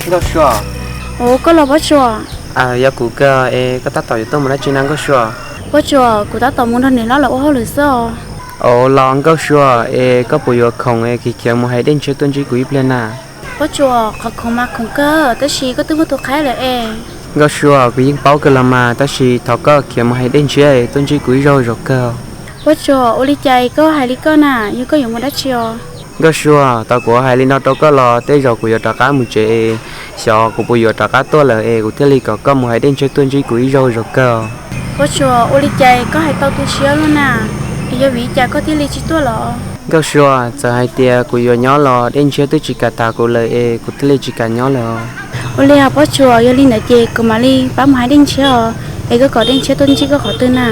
Nkauj Sua. Ua koj los Pob Tsuas? Yog kuv kawg es koj tab tom yuav tuaj mus dab tsi na Nkauj Sua? Pob Tsuas, kuv tab tom mus nrog niam hlob lawv ua hauj lwm xwb os. Ua los Nkauj Sua, es koj puas yuav khoom es khiav khiav mus hais Dej Ntshiab tuaj ntsib kuv ib pliag na? Pob Tsuas, qhov khoom mas khoom kawg tab sis koj twb muaj tus qhaib lawm es. Nkauj Sua, kuv yeej paub kawg los mas tab sis thov koj khiav mus hais Dej Ntshiab tuaj ntsib kuv ib zaug zaum kawg. Pob Tsuas, ua li cas koj hais li koj na, yog koj yuav mus dab tsi os? Nkauj Sua, tau kuv hais li no rau koj los tej zaum kuv yuav rov qab mus tsev, xyov kuv puas yuav rov qab tuaj lawm es kuv thiaj li kom koj mus hais Dej Ntshiab tuaj ntsib kuv ib zaug zaum kawg. Pob Tsuas, ua li cas koj hais tau tu siab luaj na, es yog vim li cas koj thiaj li tsis tuaj los? Nkauj Sua, txawm hais tias kuv yuav nyob los Dej Ntshiab twb tsis kam tham kuv lawm es kuv thiaj li tsis kam nyob lawm. Ua li os Pob Tsuas, yog li ntawd ces kuv mam li pab mus hais Dej Ntshiab os, es koj kom Dej Ntshiab tuaj ntsib koj qhov twg na?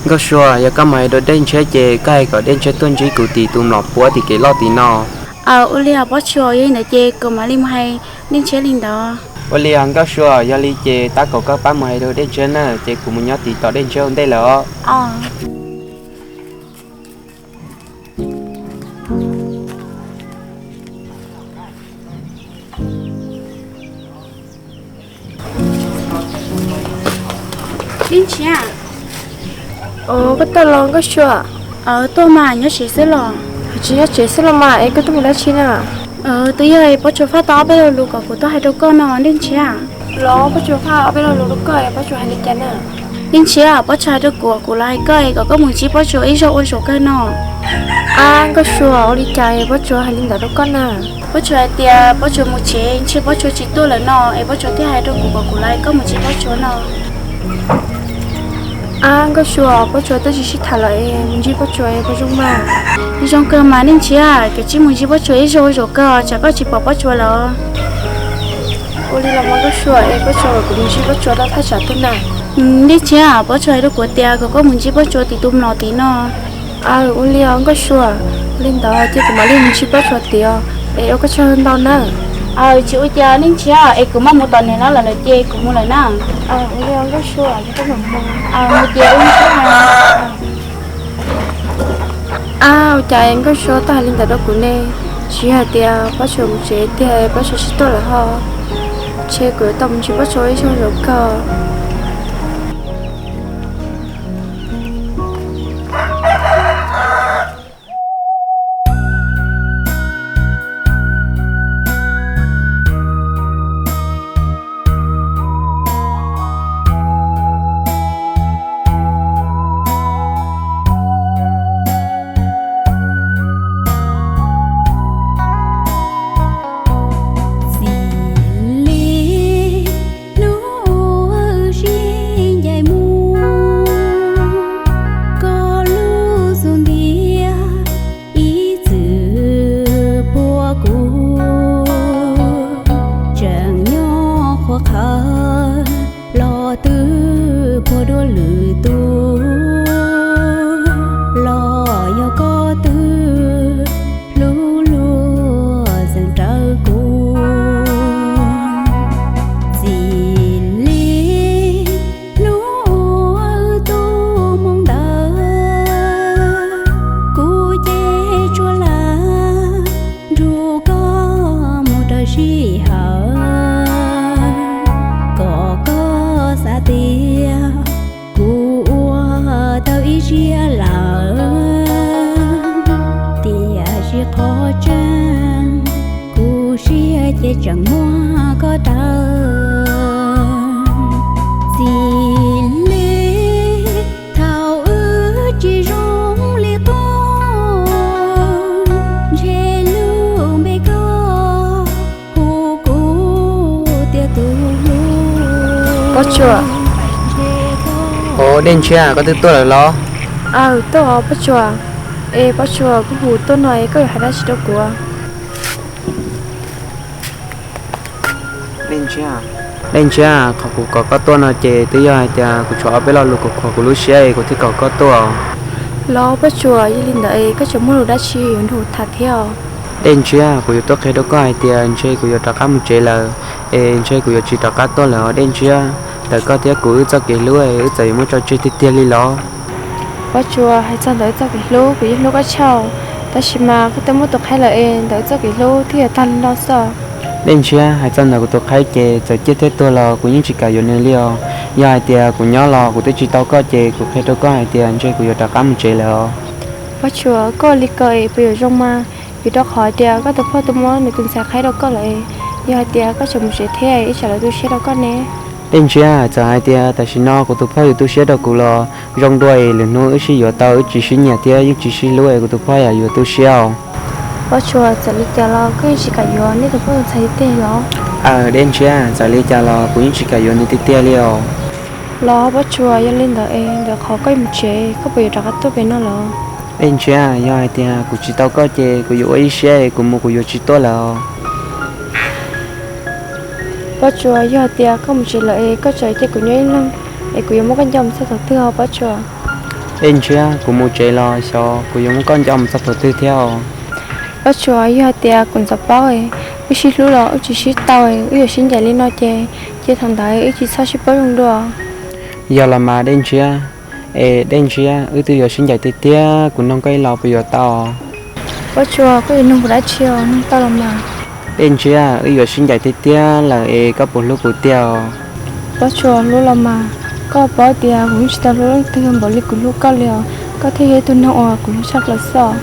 Nkauj Sua, yog koj mus hais rau Dej Ntshiab ces koj hais kom Dej Ntshiab tuaj ntsib kuv tim tus mlom puab tim kev loj tim no. Aws, ua li os Pob Tsuas, yog li ntawd ces kuv mam li mus hais Dej Ntshiab li ntawd. Ua li os Nkauj Sua, yog li ces tab kaum koj pab mus hais rau Dej Ntshiab na, ces kuv mus nyob tim tos Dej Ntshiab ua ntej lawm os. Dej Ntshiab. Koj tuaj los Nkauj Sua? Tuaj mas, nyob tsev xwb los? Tsis nyob tsev xwb los mas, es koj tuaj mus dab tsi na? Twb yog Pob Tsuas faj tau ob peb lo lus kom kuv tuaj hais rau koj no Dej Ntshiab. Los Pob Tsuas faj ob peb lo lus rau koj es Pob Tsuas hais li cas na? Dej Ntshiab, Pob Tsuas hais rau kuv, kuv los hais koj es kom koj mus ntsib Pob Tsuas ib zaug ua zaum kawg no. Ab Nkauj Sua, ua li cas es Pob Tsuas hais li ntawd rau koj na? Pob Tsuas hais tias Pob Tsuas mus tsev, ntshe Pob Tsuas tsis tuaj lawm no, es Pob Tsuas thiaj hais rau kuv kom kuv los hais koj mus ntsib Pob Tsuas no. Ab Nkauj Sua, Pob Tsuas twb tsis sib tham lawm es mus ntsib Pob Tsuas es puas zoo mas? Zoo kawg mas Dej Ntshiab, kav tsij mus ntsib Pob Tsuas ib zaug ua zaum kawg, tsam koj tsis pom Pob Tsuas lawm. Ua li los mas Nkauj Sua, es Pob Tsuas kom kuv mus ntsib Pob Tsuas rau thaj tsam twg na? Dej Ntshiab, Pob Tsuas hais rau kuv tias kom koj mus ntsib Pob Tsuas tim tus mlom tim no. Aws, ua li os Nkauj Sua, ua li ntawd ces kuv mam li mus ntsib Pob Tsuas tiag, es ua koj tsaug ntau na. Aws, tsis ua cas Dej Ntshiab, es kuv maj mus tom niam hlob lawv lawm ces kuv mus lawm na. Ua li os Nkauj Sua, mus ces ua li. Ab, ua cas Nkauj Sua tuaj hais li ntawd rau kuv ne? Tsis yog hais tias Pob Tsuas mus tsev tiag, Pob Tsuas tsis tuaj lawm ho? Ntshe kuv yuav tau mus ntsib Pob Tsuas ib zaug zaum kawg. Txim li hnub sib ncaim mus, koj lub xub ntiag ib txwm puag kuv, tseem nyob qhuav qhawv los twb puag dua lwm tus, los yog koj twb hlub luag zeem rawv kuv. Txim li hnub uas tu moo ntawd, kuv ces tsuas lam nrug koj mus raws sij hawm, kom koj xav tias kuv ua tau ib siab lawm, tiam sis qhov tseeb kuv siab ces tseem muaj koj rawv. Txim li thaum wb tsis zoo li qub, ntshe lub npe koj hu kuv tias tus hlub. Pob Tsuas. Os, Dej Ntshiab, koj twb tuaj lawm los? Aw, tuaj os Pob Tsuas. Es Pob Tsuas, kuv hu tuaj no es koj yuav hais dab tsi rau kuv? Dej Ntshiab, qhov kuv kom koj tuaj no ces twb yog hais tias kuv tshuav ob peb lo lus kom khuam kuv lub siab es kuv thiaj kom koj tuaj. Los Pob Tsuas, yog li ntawd es koj tseem muaj lus dab tsi yuav nrog kuv tham thiab os? Dej Ntshiab, kuv yuav tuaj qhia rau koj hais tias ntshe kuv yuav rov qab mus tsev lawm, es ntshe kuv yuav tsis rov qab tuaj lawm os Dej Ntshiab. Ntawm koj thiab kuv wb txoj kev hlub es wb txawm yuav muab tso tseg tiag tiag li los? Pob Tsuas, hais txog ntawm wb txoj kev hlub kuv yeej hlub koj tshaj, tab sis mas koj twb muaj tus qhaib lawm es ntawm wb txoj kev hlub twb yuav tag li no xwb. Dej Ntshiab, hais txog ntawm kuv tus qhaib ces txawm ciaj thiab tuag los kuv yeej tsis kam yuav nws li os. Yog hais tias kuv nyob los kuv twb tsis tau koj ces kuv qhia rau koj hais tias ntshe kuv yuav rov qab mus tsev lawm os. Pob Tsuas, koj ua li ko es puas yuav zoo mas? Vim rau qhov hais tias koj tus phauj twb muab nws tus ntxhais qhaib rau koj lawm es, yog hais tias koj tseem mus tsev thiab ib tsam lawv tu siab rau koj ne. Dej Ntshiab, txawm hais tias tam sim no kuv tus phauj yuav tu siab rau kuv los zoo dua es lwm hnub wb sib yuav tau wb tsis sib nyiam thiab yeej tsis sib hlub es kuv tus phauj yam yuav tu siab os. Pob Tsuas, txawm li cas los koj yeej tsis kam yuav nej tus phauj tus ntxhais tiag tiag los? Aws Dej Ntshiab, txawm li cas los kuv yeej tsis kam yuav nws tiag tiag li os. Los Pob Tsuas, yog li ntawd es ntawm qhov koj mus tsev koj puas yuav rov qab tuaj pem no los? Dej Ntshiab, yog hais tias kuv tsis tau koj ces kuv yuav ua ib siab es kuv mus kuv yuav tsis tuaj lawm os. Pob Tsuas, yog hais tias koj mus tsev lawm es koj tseem cia kuv nyob ib leeg es kuv yuav muab koj nco mus txog thaum twg os Pob Tsuas? Dej Ntshiab, kuv mus tsev los xyov kuv yuav muab koj nco mus txog thaum twg thiab os. Pob Tsuas, yog hais tias kuv ntxov paub es wb sib hlub los wb tsis sib tau, wb yuav sib ncaim li no ces cia thaum ntawd wb tsis txhob sib paub zoo dua. Yog los mas Dej Ntshiab, es Dej Ntshiab wb twb yuav sib ncaim tiag tiag, kuv noog koj ib los puas yuav tau? Pob Tsuas, koj yuav noog kuv dab tsi os, noog tau los mas. Dej Ntshiab, wb yuav sib ncaim tiag tiag lawm es koj puas hlub kuv tiag os? Pob Tsuas, hlub los mas, koj paub tias kuv yeej tsis tau hlub leej twg npaum li kuv hlub koj li os, koj thiaj yog ib tug neeg uas kuv hlub tshaj plaws xwb os.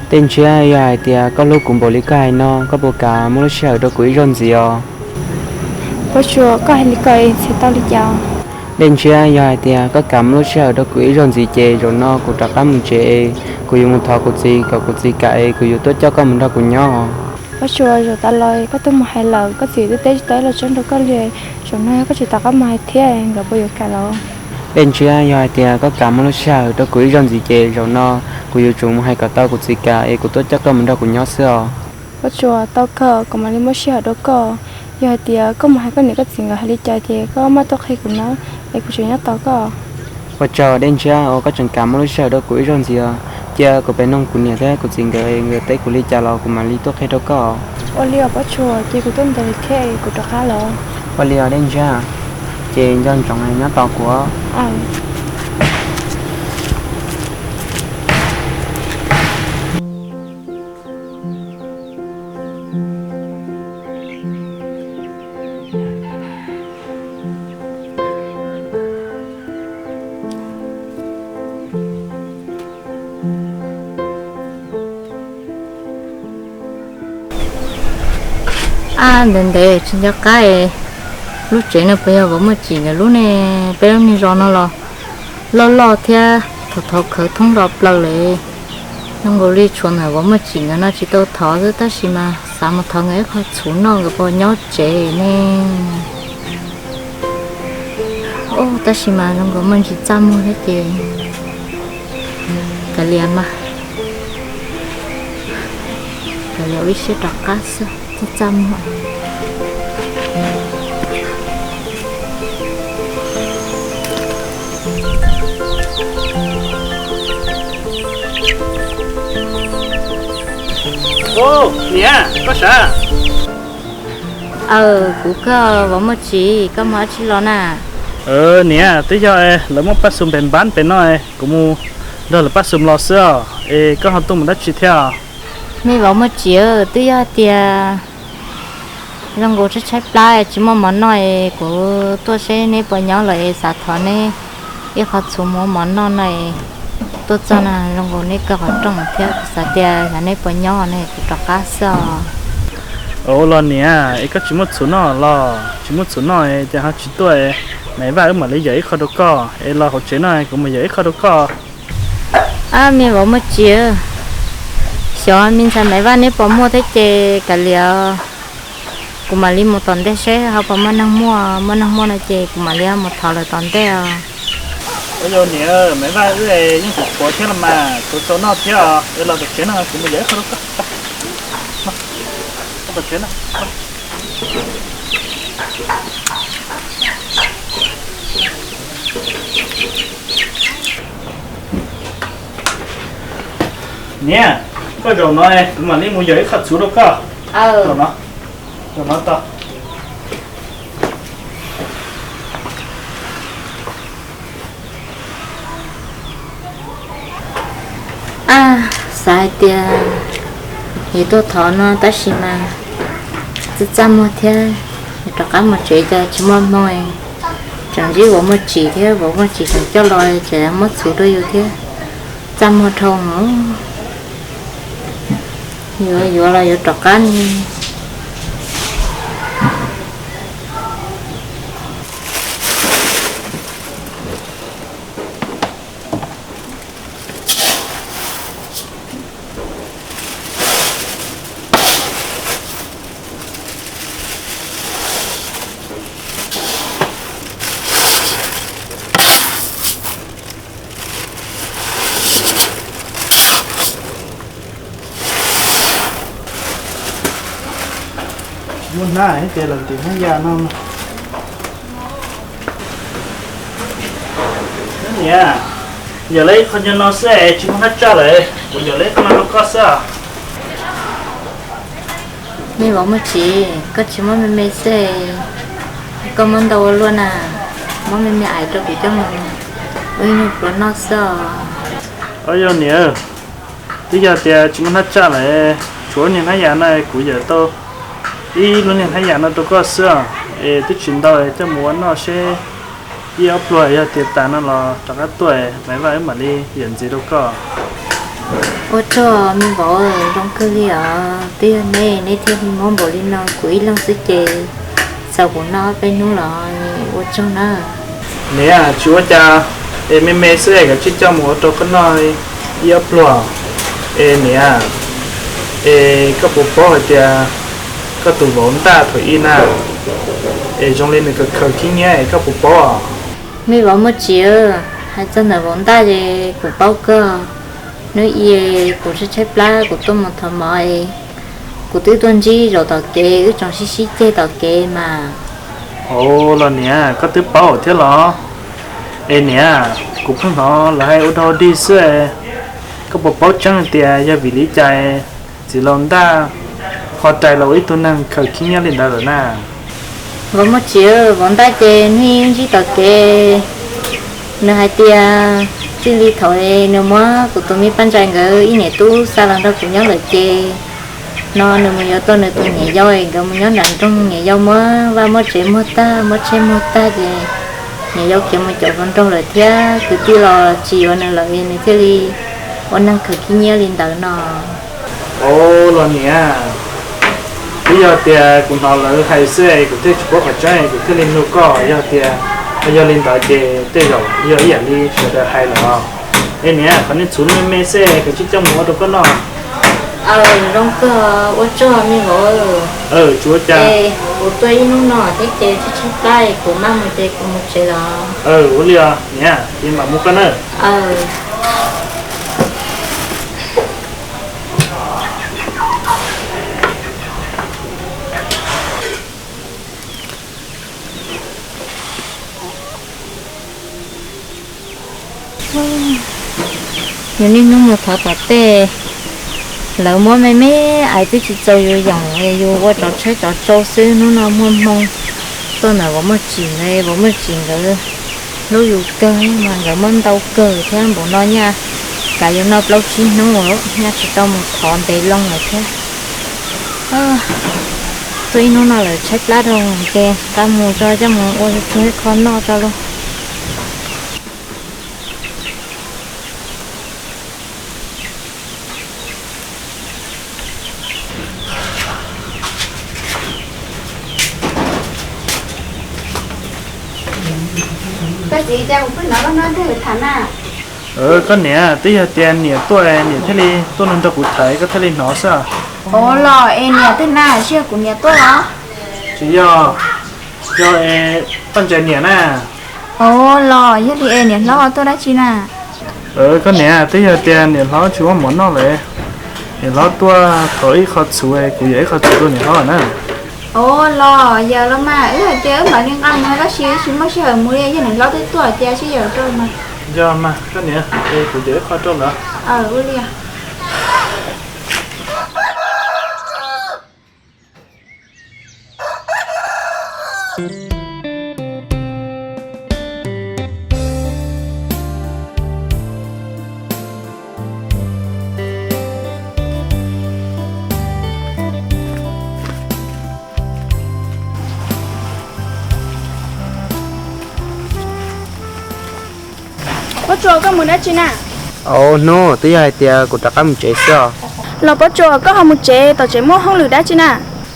Dej Ntshiab, yog hais tias koj hlub kuv npaum li koj hais no koj puas kam muab lub sij hawm rau kuv ib zaug ntxiv os? Pob Tsuas, koj hais li ko es txhais tau li cas? Dej Ntshiab, yog hais tias koj kam muab lub sij hawm rau kuv ib zaug ntxiv ces zaum no kuv rov qab mus tsev es kuv yuav mus thov kuv txiv kom kuv txiv kam es kuv yuav tuaj coj koj mus nrog kuv nyob. Pob Tsuas, zaum tas los koj twb mus hais lawm, koj txiv twb teb tsis tau ib los tseeb rau koj li, zaum no yog koj tseem rov qab mus hais thiab nkawd puas yuav kam los? Dej Ntshiab, yog hais tias koj kam muab lub sij hawm rau kuv ib zaug ntxiv ces zaum no kuv yuav tsum mus hais kom tau kuv txiv kam es kuv tuaj coj koj mus nrog kuv nyob xwb os. Pob Tsuas, tau kawg, kuv mam li muab sij hawm rau koj. Yog hais tias koj mus hais koj niam koj txiv nkawd hais li cas ces koj maj tuaj qhia kuv na, es kuv tseem nyob tos koj. Ua tsaug Dej Ntshiab uas koj tseem kam muab lub sij hawm rau kuv ib zaug ntxiv os. Cia kuv pem noog kuv niam thiab kuv txiv nkawd, nkawd teb kuv li cas los kuv mam li tuaj qhia rau koj. Ua li os Pob Tsuas, ces kuv tuaj ntawd thiab es kuv rov qab lawm. Ua li os Dej Ntshiab, ces nco ntsoov nyob tos kuv. Ab, ntev ntev tsis nco qab, lub tsev no puas yog Vauv Muaj Tsim nkawd lub ne? Peb lub niag zos no los loj loj thiab, thov thov khawv thoob nro plaws lawm. Zoo nkaus li tshuav ntawm Vauv Muaj Tsim nkawd no tsis tau thov xwb, tab sis mas xav mus thov nkawd ib qho txhuv noj nkawd puas nyob tsev ne. Ub, tab sis mas zoo nkaus muaj ntsis txaj muag thiab ces kav liam mas, kav liam ua ib siab rov qab xwb, txaj txaj muag. Niam, koj sav? Aw, kuv koj Vauv Muaj Tsim, koj mus dab tsi los na? Niam, twb yog lawv muab paj xum pem npab pem no, kuv mus nrog lawv paj xum los xwb os. Es koj ho tuaj mus dab tsi thiab? Me Vauv Muaj Tsim, twb yog hais tias zoo nkaus tshaib tshaib plab tsis muaj mov noj es kuv tuaj seb neb puas nyob lawm es xav thov neb ib qho txhuv mus ua mov noj no es tuaj txog no zoo nkaus neb kaw qhov rooj thiab kuv xav tias xyov neb puas nyob ne, kuv rov qab xwb os. Ua los niam, es koj tsis muaj txhuv noj los? Tsis muaj txhuv noj ces ho tsis tuaj, Maiv Vaj wb mam li yawm ib qho rau koj, es los hauv tsev no kuv mus yawm ib qho rau koj. Ab, me Vauv Muaj Tsim, xyov me ntxhais Maiv Vaj neb puas muaj thiab ces kav liam, kuv mam li mus tom ntej seb ho puas muaj neeg muaj, muaj neeg muaj no ces kuv mam li mus thov lawv tom ntej os. Ua li niam, Maiv Vaj wb yeej tshuav tshuav thiab los mas, tshuav txaus noj thiab os, es los tom tsev no kuv mus yawm ib qho rau koj. Niam, koj zaum no kuv mam li mus yawm ib qho txhuv rau koj. Zaum no, zaum no tau. Ab, xav hais tias yuav tuaj thov no tab sis mas Txaj txaj muag thiab, rov qab mus tsev cas tsis muaj hmoo, tseem ntsib vauv Muaj Tsim thiab, vauv Muaj Tsim tseem coj los tseem muab txhuv rau yus thiab. Txaj muag dhau mus, yuav yuav los yuav rov qab ne. Tsis muaj hnab ces los ntim hnab ya no. Niam, yog lawv ib qho nyob no xwb es tsis muaj hnab tsaj lawm, kuv yog lawv ib qho no rau koj xwb. Me vauv Muaj Tsim, koj tsis muab me me xwb, koj muab ntau ua luaj na, muab me me ais rau kuv coj mus ua ib nyuag pluav noj xwb os. Yog niam, twb yog tias tsis muaj hnab tsaj lawm, tshuav niag hnab ya no kuv yawm tau ib lub niag hnab ya no rau koj xwb os, es twb tsis ntau, coj mus ua noj seb ib ob pluag yog tias tas no los rov qab tuaj, Maiv Vaj wb mam li yawm ntxiv rau koj. Ua tsaug me vauv, zoo kawg li os, twb yog neb, neb thiaj muab npaum li no, kuv ib leeg xwb ces txaus kuv noj ob peb hnub los ua tsaug na. Niam, tsis ua cas, es me me xwb es kav tsij coj mus ua rau koj noj ib ob pluag. Es niam, es koj puas paub hais tias koj tus vauv ntaj thaum ub na, es zoo li nws khaws khaws khib nyiab es koj puas paub? Me vauv Muaj Tsim, hais txog ntawm vauv ntaj ces kuv paub kawg. Hnub ib kuv tshaib tshaib plab kuv tuaj mus thov mov es kuv twb tuaj ntsib zaum tom kev, wb tsoom sib sib ceg tom kev mas. Ua los niam, koj twb paub thiab los? Es niam, kuv pheej hnov lawv hais ua dog dig xwb, koj puas paub tseeb tias yog vim li cas txiv laus ntaj ho rais los ua ib tug neeg khaws khib nyiab li ntawd lawm na? Vauv Muaj Tsim, vauv ntaj ces hnub ib ntsib tom kev, nws hais tias txij li thaum nws muab kuv tus me poj ntxoog nkawd ib niam tub xa los nrog kuv nyob lawm ces no nws mus yuav tau nws tus niam yau, nkawd mus nyob nram nroog, niam yau muab vaj muab tsev muag tag, muab tsheb muag tag ces niam yau khiav mus caum hluas nraug lawm thiab kwv tij los tsis yuav nws lawm, nws thiaj li ua neeg khaws khib nyiab li ntawd no. Ua los niam, twb yog tias kuv hnov lawv hais xwb es kuv thiaj tsis paub qhov tseeb es kuv thiaj li nug koj, yog tias yog li ntawd ces tej zaum yog ib yam li sawv daws hais los. Es niam, qhov niag txhuv me me xwb es kav tsij coj mus ua rau koj noj. Zoo kawg, ua tsaug me vauv. Tsis ua cas. Kuv tuaj ib hnub no thiab ces tshaib tshaib plab, kuv maj mus ces kuv mus tsev los. Ua li os niam, ces mam mus koj na. Yus niaj hnub mus thov tom tej, lawv muab me me ais twb tsis txaus yus yoom, yus ua tsov tsheb tsov tsau xwb. Hnub no muaj hmoo tuaj ntawm Vauv Muaj Tsim ntawd, Vauv Muaj Tsim nkawd hlub yus kawg mas nkawd muab ntau kawg thiab npaum no nyaj, kav yus noj plaub tsib hnub nyaj tsis tau mus thov ntev loo lawm thiab. Tuaj ib hnub no lawm tshaib plab rau ces nqa mus tso coj mus ua tsuag ib qho noj tso lauj. Koj txiv, cas kuv pheej hnov koj noj nqaij tham na? Koj niam, twb yog tias niam tuaj niam thiaj li tuaj nrog kuv tham koj thiaj li hnov xwb. Ua los es niam twg na, tsis yog kuv niam tuaj los? Tsis yog, yog es poj ntxoog niam na. Ua los yog li es niam hlob tuaj dab tsi na? Koj niam, twb yog tias niam hlob tsis muaj mov noj lawm, niam hlob tuaj thov ib qho txhuv, kuv yuav ib qho txhuv rau niam hlob na. Ua los yog los mas, wb hais tias wb mam li nqa mus tab sis wb tsis muaj sij hawm mus li, yog niam hlob twb tuaj ces sib yaum rau mas. Yog mas koj niam, es kuv yuav ib qho rau lawm. Ua li. Koj mus dab tsi na? Au hnub, twb yog hais tias kuv rov qab mus tsev xwb os. Los Pob Tsuas, koj ho mus tsev, tom tsev muaj hauj lwm dab tsi na?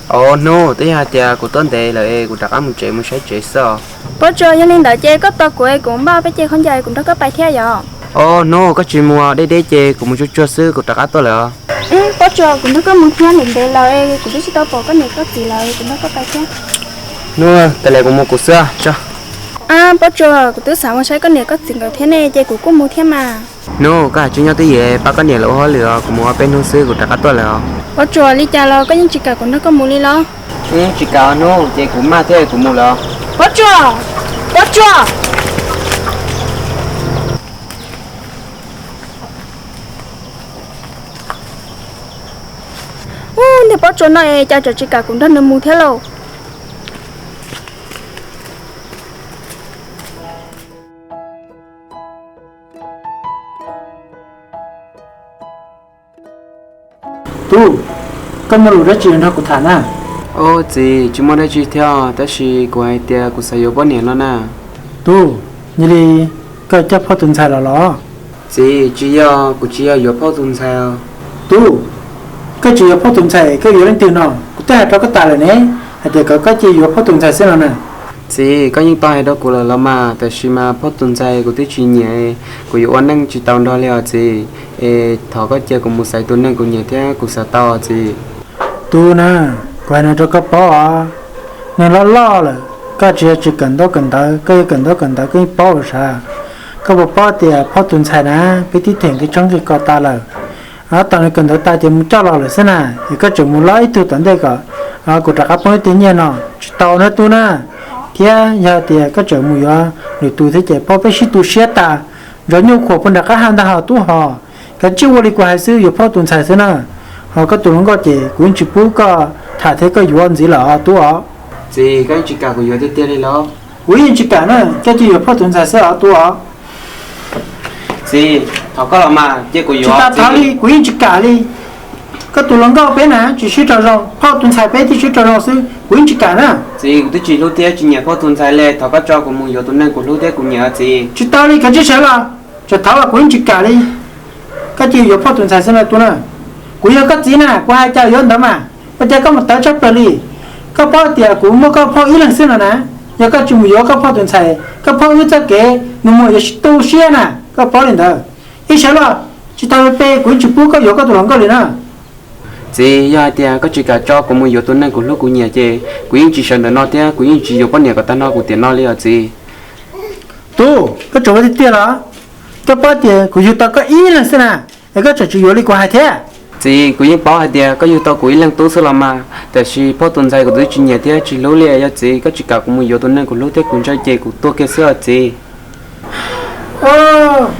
Au hnub, twb yog hais tias kuv tuaj ntev lawm es kuv rov qab mus tsev mus saib tsev xwb os. Pob Tsuas, yog li ntawd ces koj tos kuv es kuv npaj peb ce khaub ncaws kuv nrog koj pais thiab yom? Au hnub, koj tsis mus, deb deb ces kuv mus tsuag tsuag xwb kuv rov qab tuaj lawm os. Pob Tsuas, kuv nrog koj mus thiab, ntev ntev lawm kuv twb tsis tau pom koj niam koj txiv lawm, kuv nrog koj pais thiab. Hnub, tas li kuv mus kuv xwb tso. Pob Tsuas, kuv twb xav mus saib koj niam koj txiv nkawd thiab ne ces kuv kuj mus thiab mas. Hnub, koj hais tseeb nyob twj ywm, pab koj niam lawv ua hauj lwm os, kuv mus ob peb hnub xwb kuv rov qab tuaj lawm os. Pob Tsuas, li cas los koj yeej tsis kam kuv nrog koj mus li los? Yeej tsis kam hnub, ces kuv maj thiab kuv mus lawm. Pob Tsuas, Pob Tsuas. Ub, niag Pob Tsuas no es cas tseem tsis kam kuv nrog nws mus thiab lauj. Tub, koj muaj lus dab tsi nrog kuv tham na? Ub txiv, tsis muaj dab tsi thiab, tab sis kuv hais tias kuv xav yuav poj niam no na. Tub, yog li koj coj phauj tus ntxhais los los? Txiv, tsis yog, kuv tsis yog yuav phauj tus ntxhais os. Tub, koj tsis yuav phauj tus ntxhais koj yuav leej twg no? Kuv twb hais rau koj tas lawm ne, hais tias kom koj cia yuav phauj tus ntxhais xwb no na. Txiv, koj yeej tau hais rau kuv lawm los mas, tab sis mas phauj tus ntxhais kuv twb tsis nyiam, kuv yuav ua neej tsis tau nrog li os txiv. Es thov koj cia kuv mus xaiv tus neeg kuv nyiam thiab kuv xav tau os txiv. Tub na, kuv hais no rau koj paub os, neeg loj loj lawm, koj tsis yog tsis kawm ntaub kawm ntawv, koj yuav kawm ntaub kawm ntawv koj yeej paub lawm sav. Koj puas paub tias phauj tus ntxhais na, peb twb them nqi tshoob nqi kos tas lawm. Tos nws kawm ntawv tas ces mus coj los lawm xwb na, es koj tseem mus lob ib tug tom ntej kom kuv rov qab poob ib tug nyiaj no, tsis tau na tub na. Thiab yog tias koj tseem mus yuav lwm tus thiab ces phauj peb sib tu siab tas, ntsoov nyuj khuam puag nram qab ha ntag hos tub hos. Kav tsij ua li kuv hais xwb, yuav phauj tus ntxhais xwb na. Hos koj tus hluas nkauj ces kuv yeej tsis pub koj tham thiab koj yuav ntxiv lawm os tub os. Txiv, koj yeej tsis kam kuv yuav tiag tiag li los? Kuv yeej tsis kam na, koj cia yuav phauj tus ntxhais xwb os tub os. Txiv, thov koj los mas cia kuv yuav. Tsis tas thov li, kuv yeej tsis kam li. Koj tus hluas nkauj peb na tsis sib raug zoo, phauj tus ntxhais peb thiaj sib raug zoo xwb, kuv yeej tsis kam na. Txiv, kuv twb tsis hlub thiab tsis nyiam phauj tus ntxhais li, thov koj tso kuv mus yuav tus neeg kuv hlub thiab kuv nyiam txiv. Tsis tau li, kav tsij sawv los. Tseem thov los kuv yeej tsis kam li. Koj cia yuav phauj tus ntxhais xwb na tub na. Kuv yog koj txiv na, kuv hais cas yuav ntawd mas, ua cas koj mus tawv tshaj plaws li? Koj paub tias kuv muaj koj phauj ib leeg xwb no na. Yog koj tsis mus yuav koj phauj tus ntxhais, koj phauj wb txoj kev nus muag yuav tu siab na, koj paub li ntawd. Ib sawv los, tsis tau pe, kuv yeej tsis pub koj yuav koj tus hluas nkauj li na. Txiv, yog hais tias koj tsis kam tso kuv mus yuav tus neeg kuv hlub kuv nyiam ces kuv yeej tsis sawv ntawm no thiab kuv yeej tsis yuav poj niam kom tag nrho kuv tiam no li os txiv. Tub, koj tseem ua tiag tiag los? Koj paub tias kuv yug tau koj ib leeg xwb na, es koj tseem tsis yuav li kuv hais thiab. Txiv, kuv yeej paub hais tias koj yug tau kuv ib leeg tub xwb los mas, tab sis phauj tus ntxhais kuv twb tsis nyiam thiab tsis hlub li. Yog txiv koj tsis kam kuv mus yuav tus neeg kuv hlub thiab kuv ntshaw ces kuv tuag kiag xwb os txiv.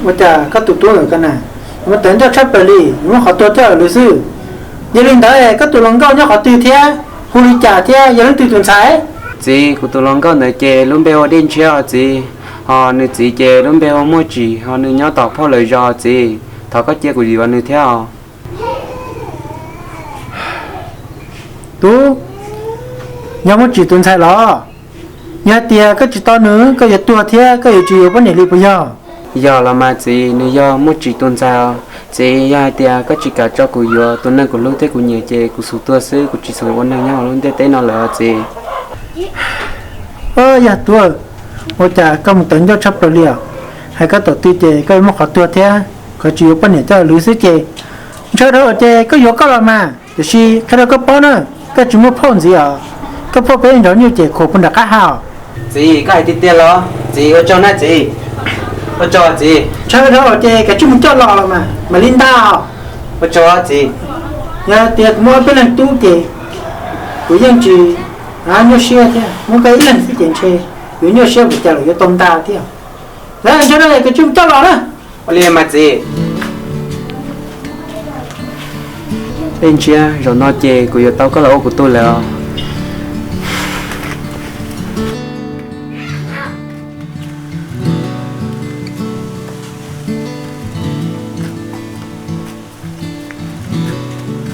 Ua cas koj tus tub ntawm ko na, muaj tawv ncauj tshaj plaws li, muab qhov tuag coj lawm xwb. Yog li ntawd koj tus hluas nkauj nyob qhov twg thiab, hu li cas thiab yog leej twg tus ntxhais? Txiv, kuv tus hluas nkauj ntawd ces lub npe hu ua Dej Ntshiab os txiv, hos nws txiv ces lub npe hu ua Muaj Tsim, hos nws nyob tom phauj lawv zos txiv. Thov koj cia kuv yuav nws thiab os. Tub, yog Muaj Tsim tus ntxhais los? Yog hais tias koj tsis tau nws, koj yuav tuag thiab koj yuav tsis yuav poj niam li puas yog? Yog los mas txiv, nws yog Muaj Tsim tus ntxhais os. Txiv, yog hais tias koj tsis kam tso kuv yuav tus neeg kuv hlub thiab kuv nyiam ces kuv xub tuag xwb, kuv tsis xav ua neeg nyob hauv lub ntiaj teb no lawm os txiv. Yog tub, ua cas koj mus tawv ncauj tshaj plaws li os? Hais koj tom twg ces koj yuav muab qhov tuag thiab, qhov tsis yuav poj niam coj lwv xwb ces. Ntshaw dhau ces koj yuav koj los mas, tiam sis qhia rau koj paub na, koj tsis muaj phauj ntxiv os. Koj phauj peb nrov nyuj ces khuam puag nram qab ha os. Txiv, koj hais tiag tiag los? Txiv, ua tsaug na txiv. Ua tsaug txiv. Ntshaw dhau ces kav tsij mus coj los los mas, mam li ntag os. Ua tsaug txiv. Yog tias kuv muaj ob peb leeg tub ces kuv yeej tsis nyuaj siab thiab, muab koj ib leeg xwb ces ntshe yuav nyuaj siab npaum cas los yuav tau ntag thiab. Lawv ntshaw dhau kav tsij mus coj los na. Ua li mas txiv. Dej Ntshiab, zaum no ces kuv yuav tau koj los ua kuv tug lawm os.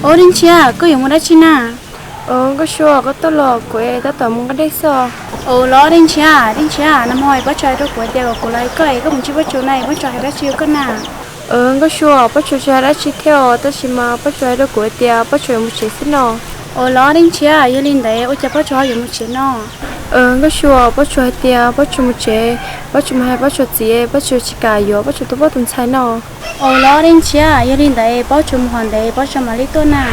Ub Dej Ntshiab, koj yuav mus dab tsi na? Koj Sua, koj tuaj los kuv tab tom mus nqa dej xwb os. Ua los Dej Ntshiab, Dej Ntshiab, nag hmo Pob Tsuas hais rau kuv tias kom kuv los hais koj es koj mus ntsib Pob Tsuas na, Pob Tsuas hais dab tsi rau koj na? Nkauj Sua, Pob Tsuas tsis hais dab tsi thiab os, tab sis mas Pob Tsuas hais rau kuv tias Pob Tsuas yuav mus tsev xwb no. Ua los Dej Ntshiab, yog li ntawd ua cas Pob Tsuas ho yuav mus tsev no? Nkauj Sua, Pob Tsuas hais tias Pob Tsuas mus tsev, Pob Tsuas mus hais Pob Tsuas txiv, Pob Tsuas tsis kam yuav, Pob Tsuas tus poj tus ntxhais no. Ua los Dej Ntshiab, yog li ntawd Pob Tsuas mus qhov ntawd Pob Tsuas mam li tuaj na.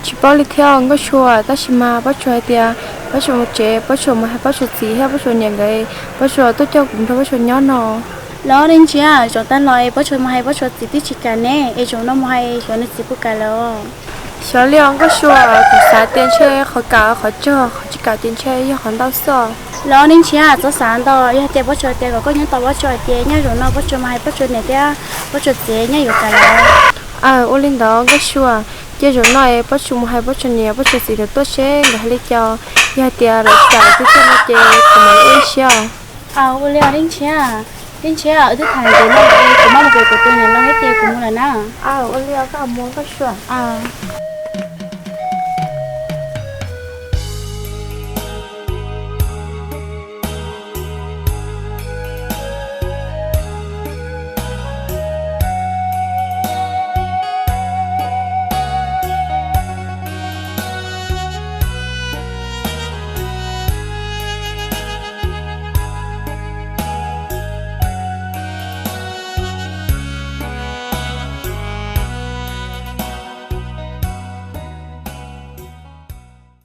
Tsis paub li thiab Nkauj Sua, tab sis mas Pob Tsuas hais tias Pob Tsuas mus tsev, Pob Tsuas mus hais Pob Tsuas txiv thiab Pob Tsuas niam nkawd, Pob Tsuas tuaj coj kuv nrog Pob Tsuas nyob no. Los Dej Ntshiab, zaum tag los es Pob Tsuas mus hais Pob Tsuas txiv twb tsis kam ne, es zaum no mus hais xyov nws txiv puas kam lawm. Xyov li os Nkauj Sua, kuv xav tias ntshe qhov kam qhov tsaug, qhov tsis kam ces ntshe yog qhov ntau xwb. Los Dej Ntshiab, txhob xav ntau, yog tias Pob Tsuas tias kom koj nyob tos Pob Tsuas ces nyaj zaum no Pob Tsuas mus hais Pob Tsuas niam thiab Pob Tsuas txiv nyaj yuav kam lawm. Aw, ua li ntawd Nkauj Sua, ces zaum no es Pob Tsuas mus hais Pob Tsuas niam Pob Tsuas txiv lawv tuaj seb nkawd hais li cas, yog hais tias lawv kam twb tuaj no ces kuv mam li ua ib siab. Aw, ua li os Dej Ntshiab, Dej Ntshiab, wb twb tham ntev no es kuv mam mus pem kuv tus niam laus thiab ces kuv mus lawm na. Aw, ua li os Nkauj Sua.